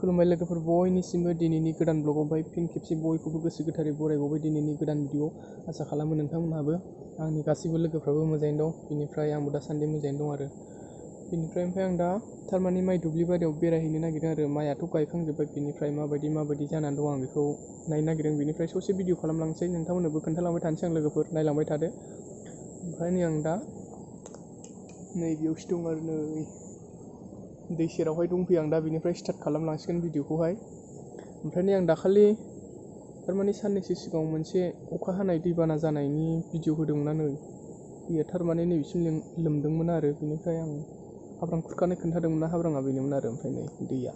खुलुमबाय लोगोफोर बयनिसिमबो दिनैनि गोदान ब्लगावहाय फिन खेबसे बयखौबो गोसो गोथारै बरायबावबाय दिनैनि गोदान भिडिअ आसा खालामो नोंथांमोनहाबो आंनि गासैबो लोगोफ्राबो मोजाङैनो दं बेनिफ्राय आंबो दासान्दि मोजाङैनो दं आरो बेनिफ्राय आं दा थारमाने माइ दुब्लि बारियाव बेरायहैनो नागिरदों आरो माइआथ' गायखांजोब्बाय बेनिफ्राय माबायदि जानानै दं आं बेखौ नायनो नागिरदों बेनिफ्राय ससे भिडिअ खालामलांसै नोंथांमोननोबो खोन्थालांबाय थानोसै आं लोगोफोर नायलांबाय थादो ओमफ्राय नै आं दा नैबेयावसो दं आरो नै दै सेरावहाय दंफैयो आं दा बेनिफ्राय स्टार्ट खालामलांसिगोन भिडिअखौहाय ओमफ्राय नै आं दाखालि थारमाने साननैसो सिगाङाव मोनसे अखा हानाय दैबाना जानायनि भिडिअ होदोंमोन आङो दैया थारमाने नैबेसिम लोमदोंमोन आरो बेनिफ्राय आं हाब्रां खुरखानाय खोन्थादोंमोन ना हाब्राङा बेनोमोन आरो ओमफ्राय नै दैया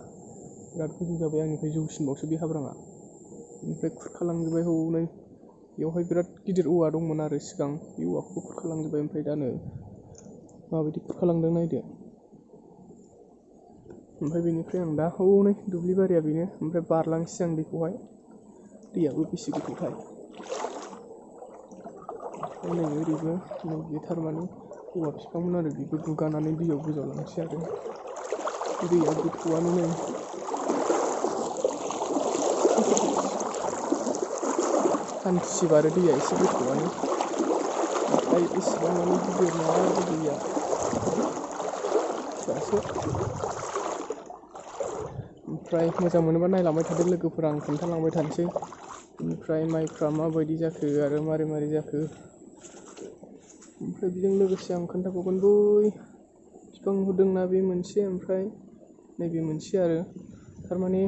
बिराद गोजौ जाबाय आंनिफ्राय जौसिनबावसो बे हाब्राङा बेनिफ्राय खुरखालांजोब्बाय हनै बेवहाय बिराद गिदिर औवा दंमोन आरो सिगां बे औवाखौबो खुरखालांजोब्बाय ओमफ्राय दा नै माबायदि खुरखालांदों नायदो ओमफ्राय बेनिफ्राय आं दा हनै दुब्लि बारिया बेनो ओमफ्राय बारलांसै आं दैखौहाय दैयाबो बेसे गोथौथाय नै ओरैबो नैबे थारमाने औवा बिफांमोन आरो बेबो गुगानानै दैयाव गोजावलांसै आरो दैया गोथौआनो नै हान्थुसे बारो दैया एसे गोथौआनो ओमफ्राय एसेबां माने गिदिर नङा आरो दैया दासो ओमफ्राय मोजां मोनोबा नायलांबाय थादो लोगोफोरा आं खोन्थालांबाय थानोसै बेनिफ्राय माइफ्रा माबायदि जाखो आरो मारै जाखो ओमफ्राय बेजों लोगोसे आं खोन्थाबावगोन बै बिफां नुदोंना बे मोनसे ओमफ्राय नैबे मोनसे आरो थारमाने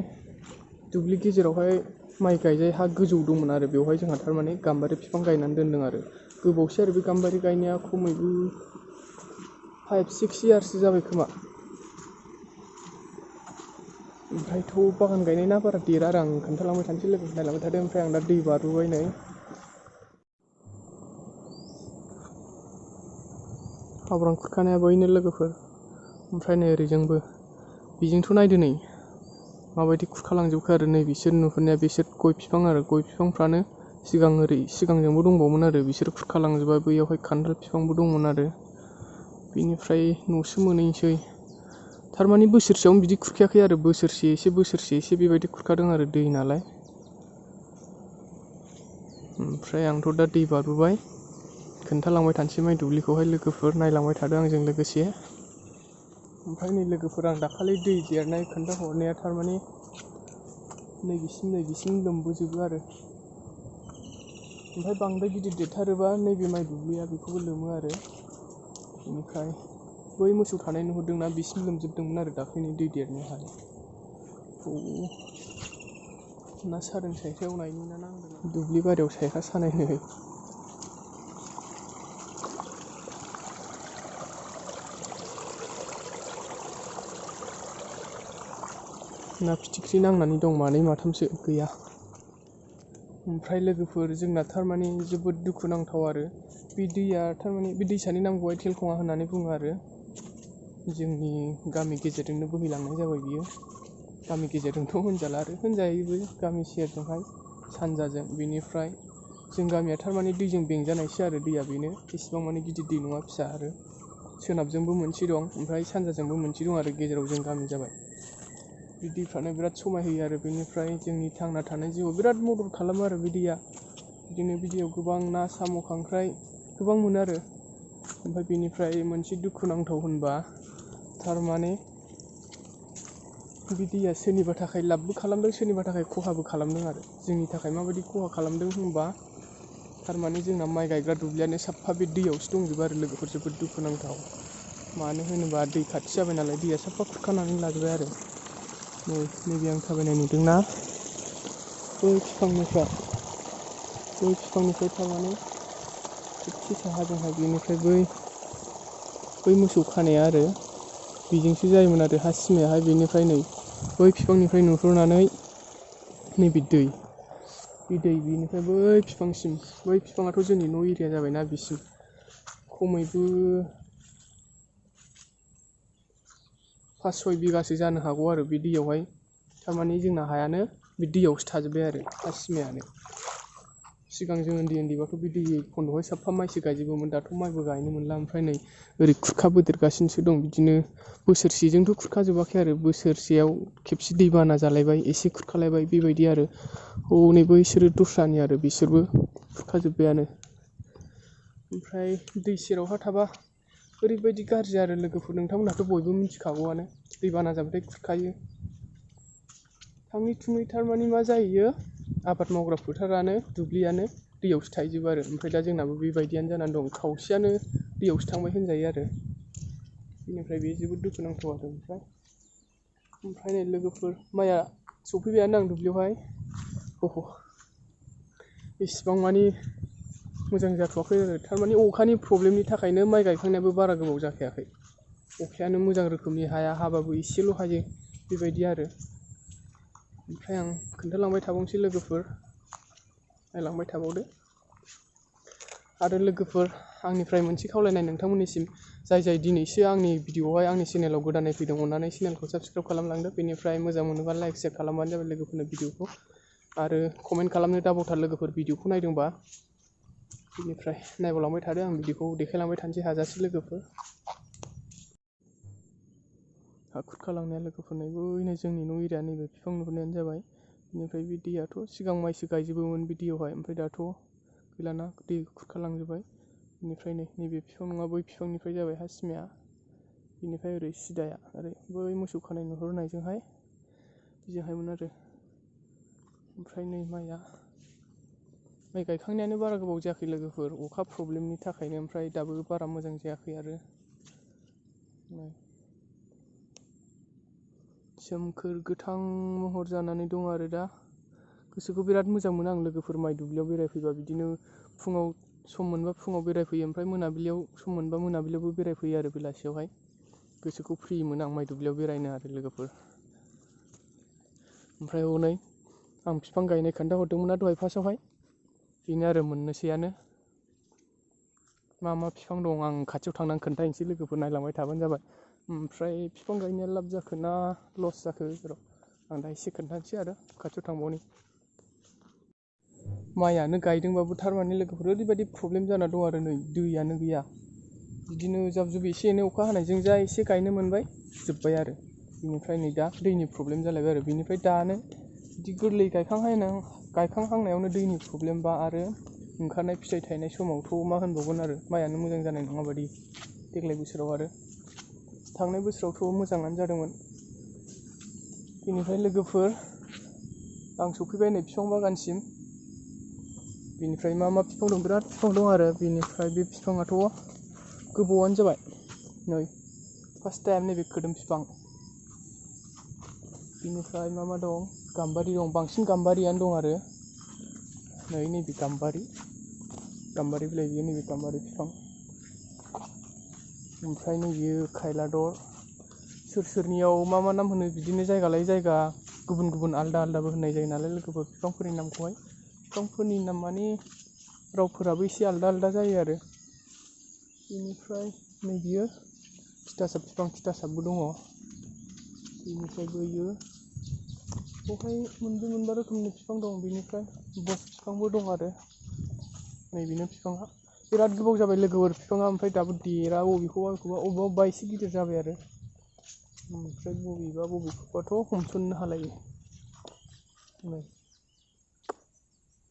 दुब्लि गेजेरावहाय माइ गायजाय हा गोजौ दंमोन आरो बेवहाय जोंहा थारमाने गाम्बारि बिफां गायनानै दोन्दों आरो गोबावसै आरो बे गाम्बारि गायनाया खमैबो 5-6 इयार्ससो जाबाय खोमा ओमफ्रायथ' बागान गायनाय ना बारा देरा आरो आं खोन्थालांबाय थानोसै लोगोफोर नायलांबाय थादों ओमफ्राय आं दा दै बारबोबाय नै हाब्रां खुरखानाया बैनो लोगोफोर ओमफ्राय नै ओरैजोंबो बेजोंथ' नायदो नै माबायदि खुरखालांजोबखो आरो नै बिसोर नुहुरनाया बिसोर गय बिफां आरो गय बिफांफ्रानो सिगांजोंबो दंबावोमोन आरो बिसोर खुरखालांजोबबाय बैयावहाय खान्थाल बिफांबो दंमोन आरो बेनिफ्राय न'सो मोनहैसै थारमाने बोसोरसेयावनो बिदि खुरखायाखै आरो बोसोरसे एसे बेबायदि खुरखादों आरो दै नालाय ओमफ्राय आंथ' दा दै बारबोबाय खोन्थालांबाय थानोसै माइ दुब्लिखौहाय लोगोफोर नायलांबाय थादों आंजों लोगोसे ओमफ्राय नै लोगोफोर आं दाखालि दै देरनाय खोन्थाहरनाया थारमाने नैबेसिम लोमबोजोबो आरो ओमफ्राय बांद्राय गिदिर देरथारोबा नैबे माइ दुब्लिया बेखौबो लोमो आरो बेनिफ्राय बै मोसौ थानाय नुहुरदोंना बिसिम लोमजोबदोंमोन आरो दाख्लैनि दै देरनायावहाय ना सादों सायख्लायाव नायनि ना नांदों दुब्लि बारियाव सायख्ला सानाय नै ना फिथिख्रि नांनानै दं मानै माथामसो गैया ओमफ्राय लोगोफोर जोंना थारमाने जोबोद दुखुनांथाव आरो बे दैया थारमाने बे दैसानि नामखौहाय थेलखङा होननानै बुङो आरो जोंनि गामि गेजेरजोंनो बोहैलांनाय जाबाय बियो गामि गेजेरजोंथ' होनजाला आरो होनजायोबो गामि सेरजोंहाय सानजाजों बेनिफ्राय जों गामिया थारमाने दैजों बेंजानायसो आरो दैया बेनो इसेबां माने गिदिर दै नङा फिसा आरो सोनाबजोंबो मोनसे दं ओमफ्राय सानजाजोंबो मोनसे दं आरो गेजेराव जों गामि जाबाय बे दैफ्रानो बिराद समाय होयो आरो बेनिफ्राय जोंनि थांना थानाय जिउआव बिराद मदद खालामो आरो बे दैया बिदिनो बे दैयाव गोबां ना साम' खांख्राइ गोबां मोनो आरो ओमफ्राय बेनिफ्राय मोनसे दुखुनांथाव होनबा थारमाने बे दैया सोरनिबा थाखाय लाबबो खालामदों सोरनिबा थाखाय खहाबो खालामदों आरो जोंनि थाखाय माबायदि खहा खालामदों होनबा थारमाने जोंना माइ गायग्रा दुब्लियानो साफा बे दैयावसो दंजोबो आरो लोगोफोर जोबोद दुखुनांथाव मानो होनोबा दै खाथि जाबाय नालाय दैया साफा खुरखानानै लाजोबबाय आरो नैबे आं थाबायनाय नुदोंना बै बिफांनिफ्राय थारमाने एसे साहाजोंहाय बेनिफ्राय बै मोसौ खानाया आरो बेजोंसो जायोमोन आरो हा सिमायाहाय बेनिफ्राय नै बै बिफांनिफ्राय नुहुरनानै नैबे दै बेनिफ्राय बै बिफांसिम बै बिफाङाथ' जोंनि न' एरिया जाबायना बिसिम खमैबो 5-6 बिगासो जानो हागौ आरो बे दैयावहाय थारमाने जोंना हायानो बे दैयावसो थाजोब्बाय आरो हा सिमायानो सिगां जों उन्दैबाथ' बिदि खन्द'हाय साफा माइसो गायजोबोमोन, दाथ' माइबो गायनो मोनला। ओमफ्राय नै ओरै खुरखा बोदेरगासिनोसो दं। बिदिनो बोसोरसेजोंथ' खुरखाजोबाखै आरो, बोसोरसेयाव खेबसे दैबाना जालायबाय, एसे खुरखालायबाय, बेबायदि आरो। हनै बैसोरो दस्रानि आरो, बिसोरबो खुरखाजोब्बायानो। ओमफ्राय दै सेरावहा थाबा ओरैबायदि गाज्रि आरो लोगोफोर, नोंथांमोनहाथ' बयबो मिथिखागौआनो, दैबाना जाबाथाय खुरखायो। थाङै थुङै थारमाने मा जाहैयो, आबाद मावग्रा फोथारानो दुब्लियानो दैयावसो थाहैजोबो आरो। ओमफ्राय दा जोंनाबो बेबायदियानो जानानै दं, खावसेयानो दैयावसो थांबाय होनजायो आरो। बेनिफ्राय बे जोबोद दुखुनांथाव आरो। ओमफ्राय नै लोगोफोर, माइया सफैबायानो आं दुब्लियावहाय। इसिबां मानि मोजां जाथ'वाखै आरो, थारमाने अखानि प्रब्लेमनि थाखायनो माइ गायखांनायाबो बारा गोबाव जाखायाखै। अखायानो मोजां रोखोमनि हाया, हाबाबो एसेल' हायो, बेबायदि आरो। ओमफ्राय आं खोन्थालांबाय थाबावनोसै लोगोफोर, नायलांबाय थाबावदो। आरो लोगोफोर, आंनिफ्राय मोनसे खावलायनाय नोंथांमोननिसिम, जाय दिनैसो आंनि भिडिअ'आवहाय आंनि चेनेलाव गोदानै फैदों, अननानै चेनेलखौ साबस्क्राइब खालामलांदो। बेनिफ्राय मोजां मोनोबा लाइक शेयार खालामबानो जाबाय लोगोफोरनो भिडिअ'खौ। आरो कमेन्ट खालामनो दाबावथार लोगोफोर, भिडिअ'खौ नायदोंबा। बेनिफ्राय नायबावलांबाय थादो, आं भिडिअ'खौ देखायलांबाय थानोसै हाजासे लोगोफोर। हा खुरखालांनाया लोगोफोर, बैनो जोंनि न' एरिया, नैबे बिफां नुहुरनायानो जाबाय। बेनिफ्राय बे दैयाथ' सिगां माइसो गायजोबोमोन बे दैयावहाय, ओमफ्राय दाथ' गैलाना, दै खुरखालांजोब्बाय। बेनिफ्राय नैबे बिफां नङा, बै बिफांनिफ्राय जाबाय हा सिमाया। बेनिफ्राय ओरै सिदाया, ओरै बै मोसौ खानाय नुहुरनायजोंहाय बिजोंहायमोन आरो। ओमफ्राय नै माइ गायखांनायानो बारा गोबाव जायाखै लोगोफोर, अखा प्रब्लेमनि थाखायनो। ओमफ्राय दाबो बारा मोजां जायाखै आरो। सोमखोर गोथां महर जानानै दं आरो दा। गोसोखौ बिराद मोजां मोनो आं लोगोफोर, माइ दुब्लियाव बेरायफैबा। बिदिनो फुङाव सम मोनबा फुङाव बेरायफैयो, ओमफ्राय मोनाबिलियाव सम मोनबा मोनाबिलियावबो बेरायफैयो आरो, बेलासियावहाय। गोसोखौ फ्रि मोनो आं माइ दुब्लियाव बेरायनो आरो लोगोफोर। ओमफ्राय हनै आं बिफां गायनाय खोन्थाहरदोंमोन ना दहाय फार्स्टआवहाय, बेनो आरो मोननोसैयानो। मा बिफां दं आं खाथियाव थांनानै खोन्थाहैनोसै लोगोफोर, नायलांबाय थाबानो जाबाय। ओमफ्राय बिफां गायनाया लाब जाखो ना लस जाखो, आं दा एसे खोन्थानोसै आरो, खाथियाव थांबावनि। माइयानो गायदोंबाबो थारमाने लोगोफोर ओरैबायदि प्रब्लेम जाना दं आरो, नै दैयानो गैया। बिदिनो जाब जुब एसे एनै अखा हानायजों जा एसे गायनो मोनबाय, जोब्बाय आरो। बेनिफ्राय नै दा दैनि प्रब्लेम जालायबाय आरो। बेनिफ्राय दानो बिदि गोरलै गायखांहांनायावनो दैनि प्रब्लेमबा, आरो ओंखारनाय फिथाइ थायनाय समावथ' मा होनबावगोन आरो, माइयानो मोजां जानाय नङा बादि देग्लाय बोसोराव। आरो थांनाय बोसोरावथ' मोजाङानो जादोंमोन। बेनिफ्राय लोगोफोर, आं सफैबाय नै बिफां बागानसिम। बेनिफ्राय मा बिफां दं, बिराद बिफां दं आरो। बेनिफ्राय बे बिफाङाथ' गोबावानो जाबाय, नै फार्स्ट टाइम नैबे खोदोम बिफां। बेनिफ्राय मा दं, गाम्बारि दं, बांसिन गाम्बारियानो दं आरो। नै नैबे गाम्बारि बिलाइ, बियो नैबे गाम्बारि बिफां। ओमफ्राय नैबेयो खायलादर। सोरनियाव मा नाम होनो, बिदिनो जायगा लायै जायगा गुबुन गुबुन आलदा आलदाबो होननाय जायो नालाय लोगोफोर, बिफांफोरनि नामखौहाय। बिफांफोरनि नाम माने रावफोराबो एसे आलदा आलदा जायो आरो। बेनिफ्राय नैबियो थिथासाब बिफां, थिथासाबबो दङ। बेनिफ्राय बैयो, बेवहाय मोनब्रै रोखोमनि बिफां दं। बेनिफ्राय बस बिफांबो दं आरो। नैबेनो बिफाङा बिराद गोबाव जाबाय लोगोफोर बिफाङा, ओमफ्राय दाबो देरा। अबेबा एसे गिदिर जाबाय आरो। ओमफ्राय बबेखौबाथ' हमस'ननो हालायै।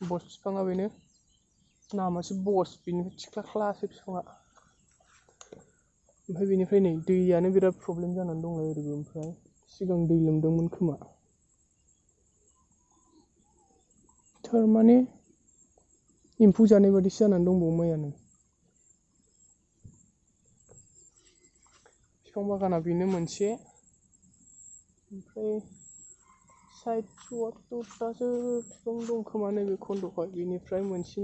बस बिफाङा बेनो, नामासो बस, बेनिफ्राय थिख्लाख्लासो बिफाङा। ओमफ्राय बेनिफ्राय नै दैयानो बिराद प्रब्लेम जानानै दंलाय ओरैबो। ओमफ्राय सिगां दै लोमदोंमोन खोमा, थारमाने एम्फौ जानाय बादिसो जानानै दंबावो माइयानो। बिफां बागाना बेनो मोनसे, ओमफ्राय 60-70तासो बिफां दं खोमा नैबे खन्द'आवहाय। बेनिफ्राय मोनसे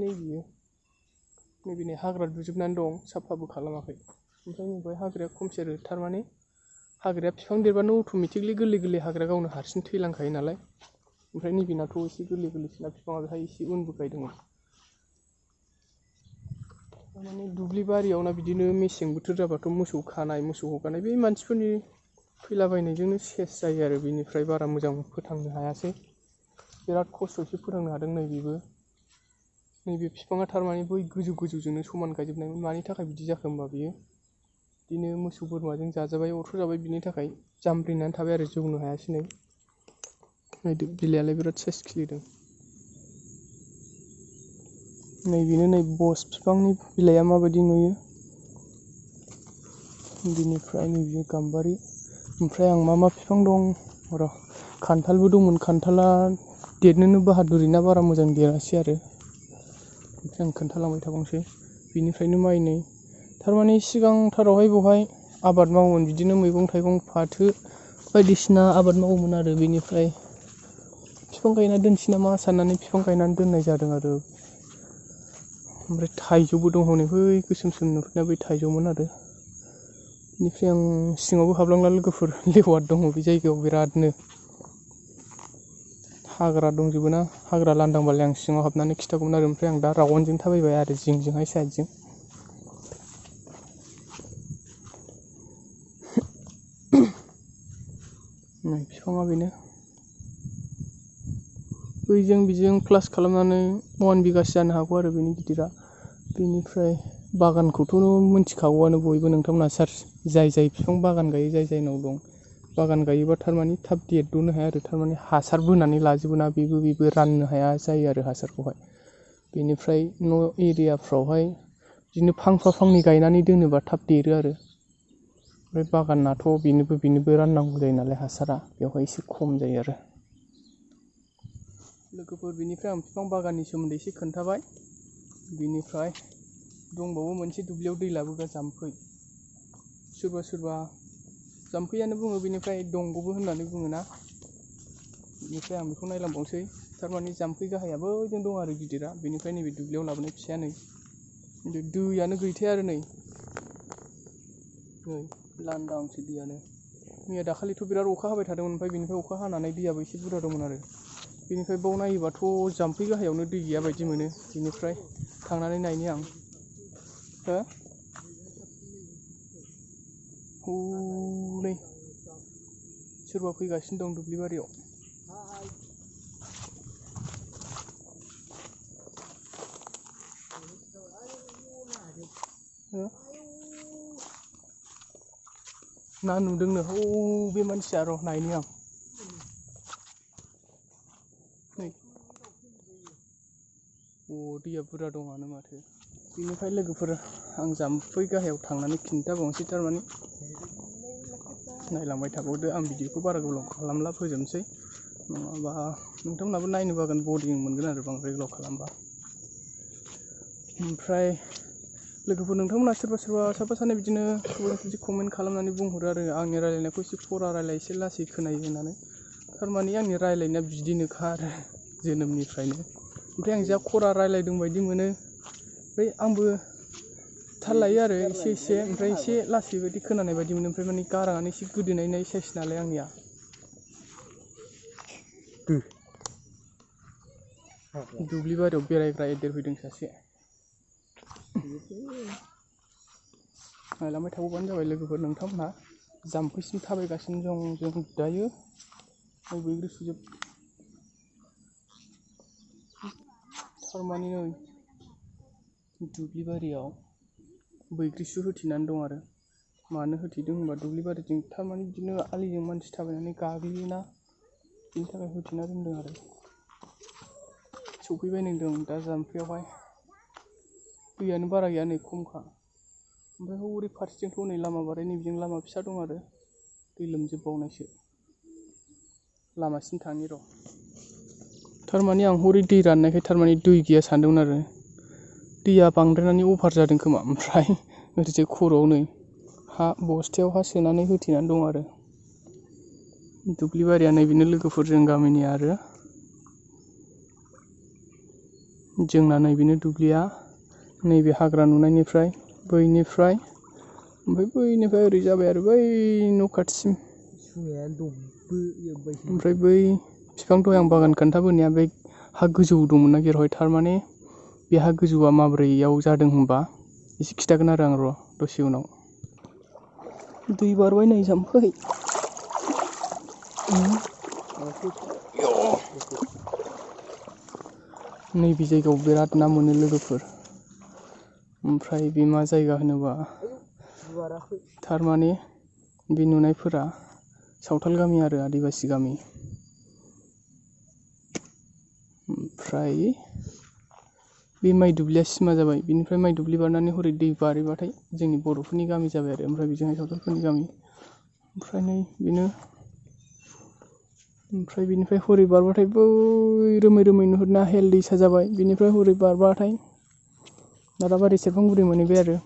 नैबे हाग्रा दुजोबनानै दं, साफाबो खालामाखै। ओमफ्राय नैबे हाग्राया खमसै आरो, थारमाने हाग्राया बिफां देरबानो अट'मेटिकलि गोरलै हाग्रा गावनो हारसिं थैलांखायो नालाय। ओमफ्राय नैबेनाथ' एसे गोरलैसिना बिफाङा, बेहाय एसे उनबो गायदोंमोन। थारमाने दुब्लि बारियावना बिदिनो मेसें बोथोर जाबाथ' मोसौ खानाय, मोसौ हगारनाय, बे मानसिफोरनि फैलाबायनायजोंनो सेस जायो आरो। बेनिफ्राय बारा मोजां फोथांनो हायासै, बिराद खस्थ'सो फोथांनो हादों नै बेबो। नैबे बिफाङा थारमाने बै गोजौ गोजौजोंनो समान गायजोबनायमोन। मानि थाखाय बिदि जाखो होमबा बियो बिदिनो मोसौ बोरमाजों जाजाबाय अरस'जाबाय बिनि थाखाय जामब्रिनानै थाबाय आरो जौनो हायासै नै। नायदो बिलाइआलाय बिराद साइस खिलिदों। नैबेनो नै बस बिफांनि बिलाइआ माबायदि नुयो। बिनिफ्राय नैबे गाम्बारि। ओमफ्राय आं मा बिफां दं र' खान्थालबो दंमोन। खान्थाला देरनोनो बाहादुरि ना बारा मोजां देरासै आरो ओमफ्राय आं खोन्थालांबाय थाबावनोसै। बिनिफ्रायनो माइ नै थारमाने सिगांथारावहाय बेवहाय आबाद मावोमोन बिदिनो मैगं थाइगं फाथो बायदिसिना आबाद मावोमोन आरो बेनिफ्राय बिफां गायना दोनसै नामा साननानै बिफां गायनानै दोननाय जादों आरो। ओमफ्राय थाइजौबो दं हनै बै गोसोम सोम नुहुरनाया बै थाइजौमोन आरो। बेनिफ्राय आं सिङावबो हाबलांला लोगोफोर लेवार दङ बे जायगायाव बिरादनो। हाग्रा दंजोबो ना हाग्रा लांदांबालाय आं सिङाव हाबनानै खिथागौमोन आरो। ओमफ्राय आं दा रावनजों थाबायबाय आरो जिंजोंहाय साइडजों। नै बिफाङा बेनो बैजों बिजों प्लास खालामनानै 1 बिगासो जानो हागौ आरो बेनि गिदिरा। बेनिफ्राय बागानखौथ' मिथिखागौआनो बयबो नोंथांमोना जाय बिफां बागान गायो जाय जायनाव दं। बागान गायोबा थारमाने थाब देरद'नो हाया आरो थारमाने हासार बोनानै लाजोबो ना बेबो राननो हाया जायो आरो हासारखौहाय। बेनिफ्राय न' एरियाफ्रावहाय बिदिनो फांफा फांनै गायनानै दोनोबा थाब देरो आरो। ओमफ्राय बागानाथ' बेनोबो राननांगौ जायो नालाय हासारा बेवहाय एसे खम जायो आरो। लोगोफोर बिनिफ्राय आं बिफां बागाननि सोमोन्दै एसे खोन्थाबाय। बिनिफ्राय दंबावो मोनसे दुब्लियाव दै लाबोग्रा जाम्फै। सोरबा सोरबा जाम्फैयानो बुङो बेनिफ्राय दंग'बो होननानै बुङोना। बेनिफ्राय आं बेखौ नायलांबावनोसै। थारमाने जाम्फै गाहाया बैजों दं आरो गिदिरा। बेनिफ्राय नैबे दुब्लियाव लाबोनाय फिसाया नै दैयानो गैथाया आरो नै लांदांसो दैयानो। मैया दाखालिथ' बिराद अखा हाबाय थादोंमोन। ओमफ्राय बेनिफ्राय अखा हानानै दैयाबो एसे बुरजा दंमोन आरो। बेनिफ्राय बाव नायोबाथ' जाम्फै गाहायावनो दै गैया बायदि मोनो। बेनिफ्राय थांनानै नायनि आं हनै सोरबा फैगासिनो दं दुब्लि बारियाव। ना नुदोंनो बे मानसिया र' नायनि आं। नै दैया बुरजा दङआनो माथो। बेनिफ्राय लोगोफोर आं जाम्फै गाहायाव थांनानै खिन्थाबावनोसै। थारमाने नायलांबाय थाबावदो आं भिडिअखौ बारा गोलाव खालामला फोजोबनोसै नङाबा नोंथांमोनाबो नायनो बागोन बरिं मोनगोन आरो बांद्राय गोलाव खालामबा। ओमफ्राय लोगोफोर नोंथांमोना सोरबा साफा सानै बिदिनो बिदि कमेन्ट खालामनानै बुंहरो आरो आंनि रायलायनायखौ एसे खरा रायलाय एसे लासै खोनायो होननानै। थारमाने आंनि रायलायनाया बिदिनोखा आरो जोनोमनिफ्रायनो। ओमफ्राय आं जा खरा रायलायदों बायदि मोनो। ओमफ्राय आंबो थाल लायो आरो एसे ओमफ्राय एसे लासै बायदि खोनानाय बायदि मोनो। ओमफ्राय माने गाराङानो एसे गोदोनाय साइस नालाय आंनिया। दुब्लि बारियाव बेरायग्रा एदेरफैदों सासे। नायलांबाय थाबावबानो जाबाय लोगोफोर नोंथांमोनहा। जाम्फैसिम थाबायगासिनो दं जों दायो। बैग्रि सुजोब थारमाने दुब्लि बारियाव बैग्रिसु होथेनानै दं आरो। मानो होथेदों होनबा दुब्लि बारिजों थारमाने बिदिनो आलिजों मानसि थाबायनानै गाग्लियोना बिनि थाखाय होथेना दोनदों आरो। सफैबाय नोंदों दा जाम्फैयावहाय दैयानो बारा गैया नै खमखा। ओमफ्राय हरै फारसेथिंथ' नै लामा बारनाय नैबिजों लामा फिसा दं आरो दै लोमजोबबावनायसो। लामासिम थांनि र'। थारमाने आं हरै दै राननायखाय थारमाने दै गैया सानदोंमोन आरो दैया बांद्रायनानै अभार जादों खोमा। ओमफ्राय ओरैजाय खर'आव नै बस्थायाव हा सोनानै होथेनानै दं आरो। दुब्लि बारिया नैबेनो लोगोफोर जों गामिनि आरो जोंना नैबेनो दुब्लिया। नैबे हाग्रा नुनायनिफ्राय बैनिफ्राय ओमफ्राय बैनिफ्राय ओरै जाबाय आरो बै न' खाथिसिम। ओमफ्राय बै बिफां दहाय आं बागान खोन्थाबोनाया बे हा गोजौ दंमोन ना जेरावहाय थारमाने बे हा गोजौआ माब्रैयाव जादों होनबा एसे खिथागोन आरो आं र' दसे उनाव। दै बारबाय नै जाम्फै। नैबे जायगायाव बिराद ना मोनो लोगोफोर। ओमफ्राय बे मा जायगा होनोबा थारमाने बे नुनायफोरा सावथाल गामि आरो आदिबासि गामि। ओमफ्राय बे माइ दुब्लिया सिमा जाबाय। बिनिफ्राय माइ दुब्लि बारनानै हरै दै बारहैबाथाय जोंनि बर'फोरनि गामि जाबाय आरो। ओमफ्राय बेजोंहाय सावथालफोरनि गामि। ओमफ्राय नै बेनो। ओमफ्राय बिनिफ्राय हरै बारबाथाय बै रोमै रोमै नुहुरना हेल दैसा जाबाय। बिनिफ्राय हरै बारबाथाय दाराबारि सेरफांगुरि मोनहैबाय आरो।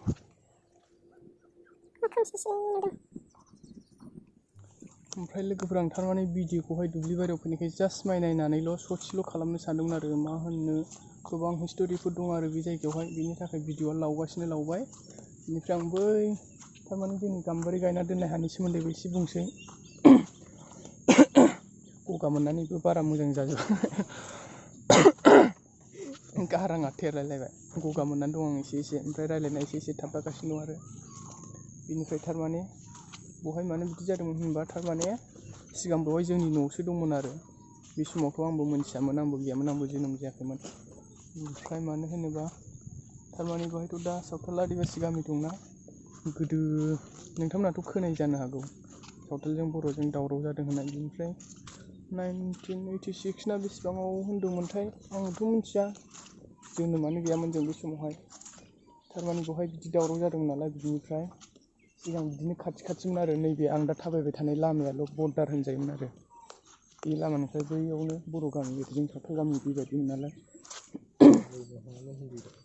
ओमफ्राय लोगोफोर आं थारमाने भिडिअखौहाय दुब्लि बारियाव फैनायखाय जास्ट माइ नायनानैल' ससेल' खालामनो सानदोंमोन आरो। मा होननो गोबां हिस्ट'रिफोर दं आरो बे जायगायावहाय। बिनि थाखाय भिडिअआ लावबाय। बिनिफ्राय आं बै थारमाने जोंनि गाम्बारि गायना दोननाय हानि सोमोन्दैबो एसे बुंसै। गगा मोननानैबो बारा मोजां जाजोबाखै। गाराङा थेरलायलायबाय। गगा मोननानै दं आं एसे ओमफ्राय रायज्लायनाया एसे थाबथागासिनो दं आरो। बिनिफ्राय थारमाने बहाय मानो बिदि जादोंमोन होनबा थारमाने सिगां बेवहाय जोंनि न'सो दंमोन आरो। बे समावथ' आंबो मोनथियामोन, आंबो गैयामोन, आंबो जोनोम जायाखैमोन। ओमफ्राय मानो होनोबा थारमाने बेवहायथ' दा सावथाल आदिबासि गामि दंना। गोदो नोंथांमोनाथ' खोनायो जानो हागौ सावथालजों बर'जों दावराव जादों होननाय। बिनिफ्राय 1986 ना बेसेबाङाव होनदोंमोनथाय आंथ' मिथिया, जोनोमानो गैयामोन जों बे समावहाय। थारमाने बेवहाय बिदि दावराव जादोंमोन नालाय। बिनिफ्राय सिगां बिदिनो खाथिमोन आरो। नैबे आं दा थाबायबाय थानाय लामायाल' बर्डार होनजायोमोन आरो। बे लामानिफ्राय बैयावनो बर' गामि, जों सावथाल गामि बेबायदिमोन नालाय।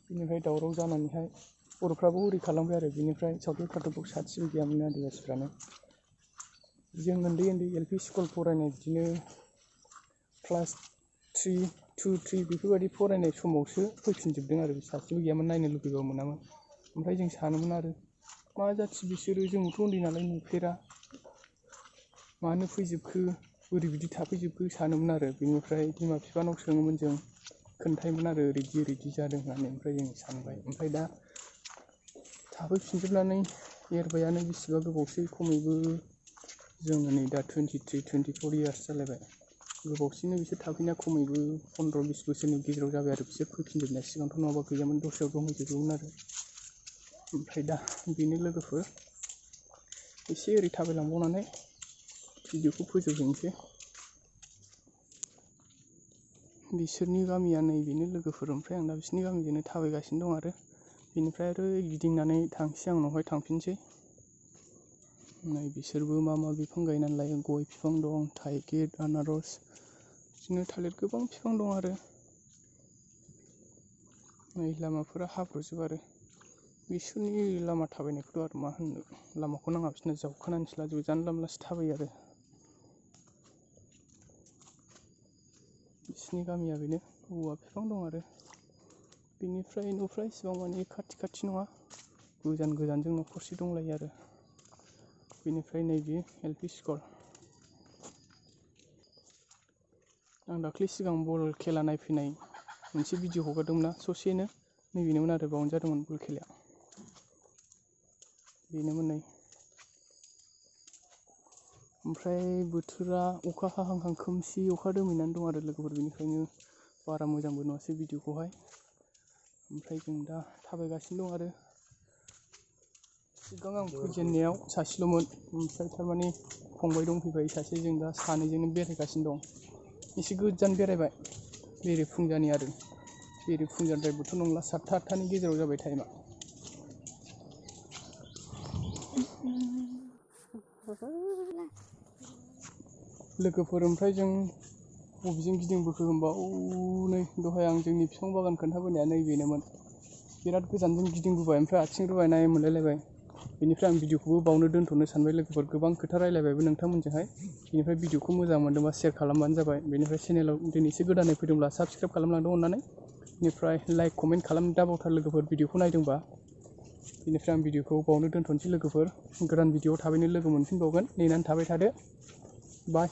बिनिफ्राय दावराव जानानैहाय बर'फ्राबो उरि खालामबाय आरो। बिनिफ्राय सावथालफ्राथ' सासेबो गैयामोन आदिबासिफ्रानो। जों उन्दै LP स्कुल फरायनाय बिदिनो क्लास 2, 3 बेफोरबायदि फरायनाय समावसो फैफिनजोबदों आरो। सासेबो गैयामोन, नायनो लुबैबाबो मोनामोन। ओमफ्राय जों सानोमोन आरो मा जाथि बिसोरो, जोंथ' उन्दै नालाय नुफेरा, मानो फैजोबखो, बोरै बिदि थाफैजोबखो सानोमोन आरो। बिनिफ्राय बिमा बिफानाव सोङोमोन जों, खोन्थायोमोन आरो ओरैदि जादों होननानै। ओमफ्राय जों सानबाय। ओमफ्राय दा थाफैफिनजोबनानै एरबायानो बेसेबा गोबावसै, खमैबो जोङो नै दा 23-24 इयार्स जालायबाय। गोबावसिनो बिसोर थाफैना, खमैबो 15-20 बोसोरनि गेजेराव जाबाय आरो बिसोर फैफिनजोबनाया। सिगांथ' नङाबा गैयामोन, दस्रायाव दंहैजोबोमोन आरो। ओमफ्राय दा बेनो लोगोफोर, एसे ओरै थाबायलांबावनानै भिडिअखौ फोजोबहैनोसै। बिसोरनि गामिया नैबेनो लोगोफोर। ओमफ्राय आं दा बिसोरनि गामिजोंनो थाबायगासिनो दं आरो। बिनिफ्राय आरो गिदिंनानै थांसै, आं उनावहाय थांफिनसै। नै बिसोरबो मा बिफां गायनानै लायो। गय बिफां दं, थाइगिर, आनारस, बिदिनो थालिर गोबां बिफां दं आरो। नै लामाफोरा हाब्रुजोब आरो। बिसोरनि लामा थाबायनायखौथ' आरो मा होननो, लामाखौ नाङा बिसोरना जावखानानैसो लाजोबो, जानला मोनलासो थाबायो आरो। बिसोरनि गामिया बेनो। औवा बिफां दं आरो। बिनिफ्राय न'फ्रा इसिबां मानि खाथि नङा, गोजानजों न'खरसे दंलायो आरो। बेनिफ्राय नैबे LP स्कुल। आं दाख्लै सिगां बल खेला नायफैनाय मोनसे भिडिअ हगारदोंमोन ना, ससेनो नैबेनोमोन आरो। बावनो जादोंमोन बल खेलाया, बेनोमोन नै। ओमफ्राय बोथोरा अखा हाहां खोमसि अखा दोमैनानै दं आरो लोगोफोर। बेनिखायनो बारा मोजांबो नुवासै भिडिअखौहाय। ओमफ्राय जों दा थाबायगासिनो दं आरो। सिगां आं फैजेननायाव सासेल'मोन, ओमफ्राय थारमाने फंबाय दंफैबाय सासे। जों दा सानैजोंनो बेरायगासिनो दं। एसे गोजान बेरायबाय, बेरे फुंजानि आरो। बेरे फुंजाद्रायबोथ' नंला, 7-8थानि गेजेराव जाबाय टाइमा। लोगोफोर, ओमफ्राय जों बबेजों गिदिंबोखो होनबा, नै दहाय आं जोंनि बिफां बागान खोन्थाबोनाया नैबेनोमोन। बिराद गोजानजों गिदिंबोबाय, ओमफ्राय आथिं रुवायनाय मोनलायलायबाय। बेनिफ्राय आं भिडिअखौबो बावनो दोन्थ'नो सानबाय लोगोफोर। गोबां खोथा रायलायबायबो नोंथांमोनजोंहाय। बेनिफ्राय भिडिअखौ मोजां मोनदोंबा शेयार खालामबानो जाबाय। बेनिफ्राय चेनेलाव दिनैसो गोदानै फैदोंब्ला साबस्क्राइब खालामलांदो अननानै। बेनिफ्राय लाइक कमेन्ट खालामनो दाबावथार लोगोफोर, भिडिअखौ नायदोंबा। बेनिफ्राय आं भिडिअखौ बावनो दोन्थ'नोसै लोगोफोर। गोदान भिडिअआव थाबैनो लोगो मोनफिनबावगोन, नेनानै थाबाय थादो। बाय।